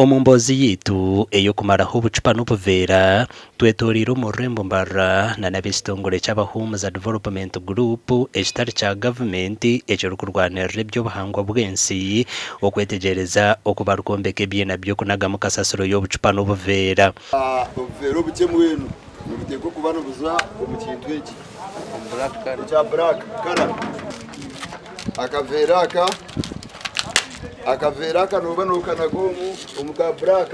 Omu mboozi yaitu ey'okumaraho obucupa n'obuveera, twetoreire omu rurembo Mbarara na n'ab'ekitongore ky'Abahuumuza Development Group ekitari kya gavumenti ekirikurwanirira eby'obuhangwa bw'ensi okwetegyereza oku barikwombeka ebyiina by'okunagamu kasasiro y'obucupa n'obuveera. Obuveera obukye mbwenu nibuteekwa kuba nibuza omu kintu eki ekya black colour. Akaveera aka akaveera aka nooba nookanaga omu omu ka black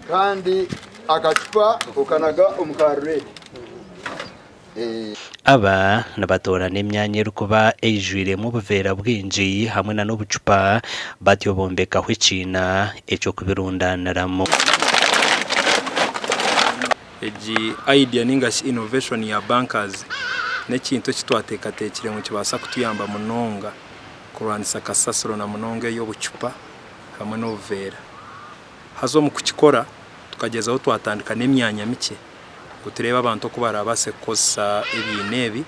kandi akacupa okanaga omu ka red. Aba nibatoorana emyanya erikuba eijwiremu obuveera bwingi hamwe nana obucupa batyo bombekaho ekiina eky'okubirundaaniramu. Egi idea ninga shi innovation ya bunkers n'ekintu eki twateekateekire ngu nikibaasa kutuyamba munonga kurwanisa kasasiro na munonga ey'obucupa hamwe n'obuveera. Haza omu kukikora tukagyezaho twatandika n'emyanya mikye ngu tureebe abantu oku baraabaase kukozesa ebiina ebi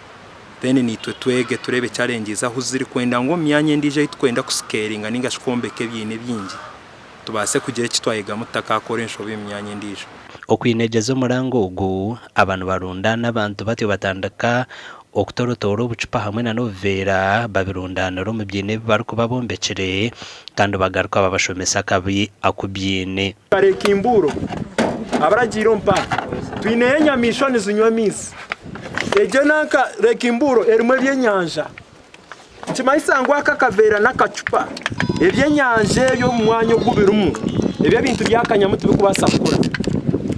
then naitwe twege tureebe challenges ahu ziri kwenda ngu omu myanya endiijo ei turikwenda kuscalinga ninga shi kwombeka ebiina ebingi tubaase kugira eki twayegamu tutakaakora enshobi omu myanya endiijo. Okwinegyeza omuranga ogu, aba nibarundaana abantu batyo batandika okutorotoora obucupa hamwe na n'obuveera babirundaanira omu biina ebi barikuba bombekire kandi bagaruka babashomesa akabi aku biine. Bareeka imbuuro abaragiire omu paaka. Twineyo enyamaishwa nizinywa amaizi. Egyo nanka reeka imbuuro erimu ebyenyanja. Nikimanyisa ngu aka akaveera n'akacupa, ebyenyanja ebyo omu mwanya ogu birimu, ebyo ebintu byakanyamu tibirikubaasa kukura.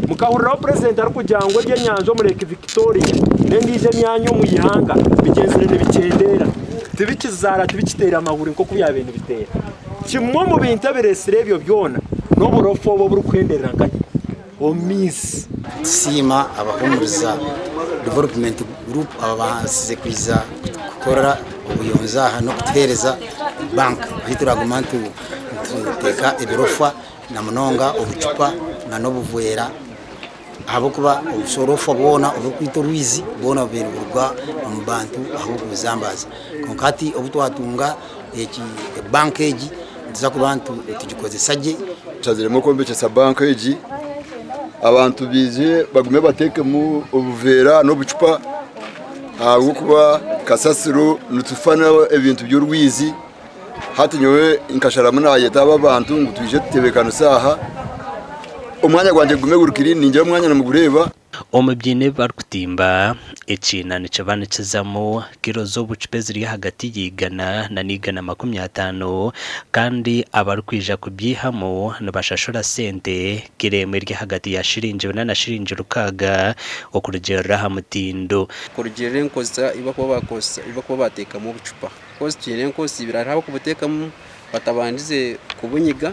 Mukahuriraho purezidenti arikugira ngu ebyenyanja omu Lake Victoria n'endiijo emyanya omu ihanga bigyenzire nibikyendeera, tibikizaara tibikiteera mahuri nk'oku byabaire nibiteera. Kimwe omu bintu ebireetsire ebyo byona n'oburofa obu oburikuhenderera nkahi? Omu maizi. Nitusiima Abahumuriza Development Group ababaasize kwija kukora obuyonjo aha n'okutuheereza banka ahu turaguma nituteeka ebirofa na munonga obucupa n'obuveera ahabw'okuba oburofa bwona oburikwita orwizi bwona bubaire niburuga omu bantu ahabw'okubuzambaza kwonka hati obu twatunga banka egi nituza kuba nitugikozesa gye. Nshaziremu okwombekyesa banka egi abantu baije bagume bateekemu obuveera n'obucupa ahabw'okuba kasasiro nitufa ebintu by'orwizi hati nyowe nkasharamu nayeta aba abantu ngu twije tutebekanise aha omwanya gwangye gugume guri kiriini ningira omwanya nimugureeba. Omu biina ebi barikutimba, ekiina nikiba nikizamu kiro z'obucupa eziri ahagati y'eigana na n'eigana 50 kandi abarikwija kubyihamu nibashashura sente kiro emwe eri ahagati ya shiringi bina na shiringi rukaaga okurugiirira aha mutindo. Kurugiirira enkozesa ei barikuba baakozesa ei barikuba baateekamu obucupa. Kozi twine enkozi ibiri hariho abarikubuteekamu batabandize kubunyiga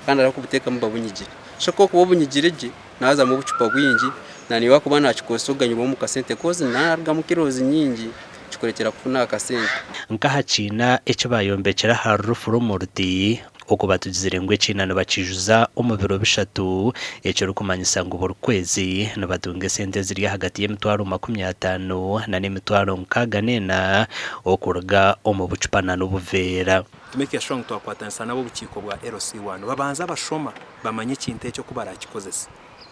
kandi hariho abarikubuteekamu babunyigire. So ku orikuba obunyigire gye Naazamu obucupa bwingi, na naiwe akuba naakikozesa oganyirwe omu kasente kozi naarugamu kilos nyingi kikureetera kufuna aha kasente. Nk'aha kiina eki baayombekire aha rufu rw'omuruti, oku batugizire ngu ekiina nibakiijuza omu biro bishatu, ekirikumanyisa ngu buri kwezi nibatunga esente eziri ahagati y'emitwaro 50 na n'emitwaro 64 okuruga omu bucupa na n'obuveera. To make sure ngu twakwatanisa n'ab'obukiiko bwa LC1 babanze abashoma bamanye ekintu ekyo oku baraakikozesa.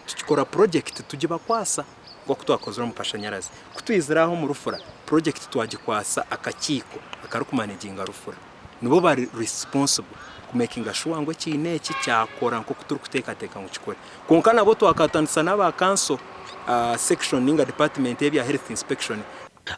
Tukikora purojekiti tugibakwasa nk'oku twakozire omu kashanyarazi. Ku twizire aha omu rufura, purojekiti twagikwasa akakiiko akarikumaneginga rufura. Nibo bari responsible kumekinga shuwa ngu ekiina eki kyakora nk'oku turikuteekateeka ngu kikore. Kwonka nabwo twakwatanisa n'aba kanso section ninga department y'ebya health inspection.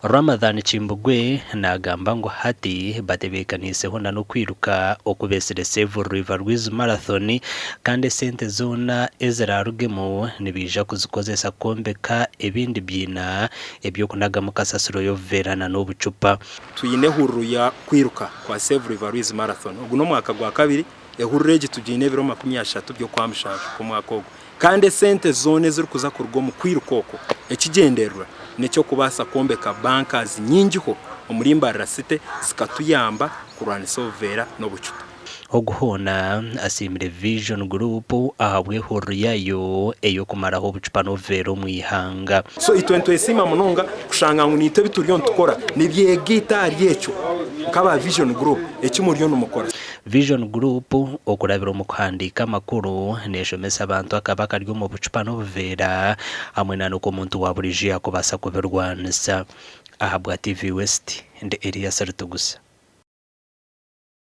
Ramadhan Kimbugwe naagamba ngu hati batebeekaniiseho na n'okwiruka oku beetsire Save River Rwizi Marathon kandi esente zoona eziraarugemu nibaija kuzikozesa kwombeka ebindi biina eby'okunagamu kasasiro y'obuveera na n'obucupa. Twine ehururu ya kwiruka kwa Save River Rwizi Marathon. Ogu n'omwaka gwa kabiri, ehururu egi tugiine ebiro 30 by'Okwamushanju kw'omwaka ogu. Kandi esente zoona ezirikuza kuruga omu kwiruka okwo, ekigyendererwa n'eky'okubaasa kwombeka bunkers nyingiho omuri Mbarara City zikatuyamba kurwanisa obuveera n'obucupa. Ogu hoona asiimire Vision Group ahabw'ehururu yaayo ey'okumaraho obucupa n'obuveera omu ihanga. So itwe nitwesiima munonga kushanga ngu naitwe ebi turiyo nitukora nibyegaita ahari ekyo. Nk'aba Vision Group eki muriyo nimukora. Vision Group okurabira omu kuhandiika amakuru neshomesa abantu akabi akari omu bucupa n'obuveera hamwe na n'oku omuntu wa buriijo yakubaasa kubirwanisa. Ahabwa TV West, ndi Elias Rutugusa.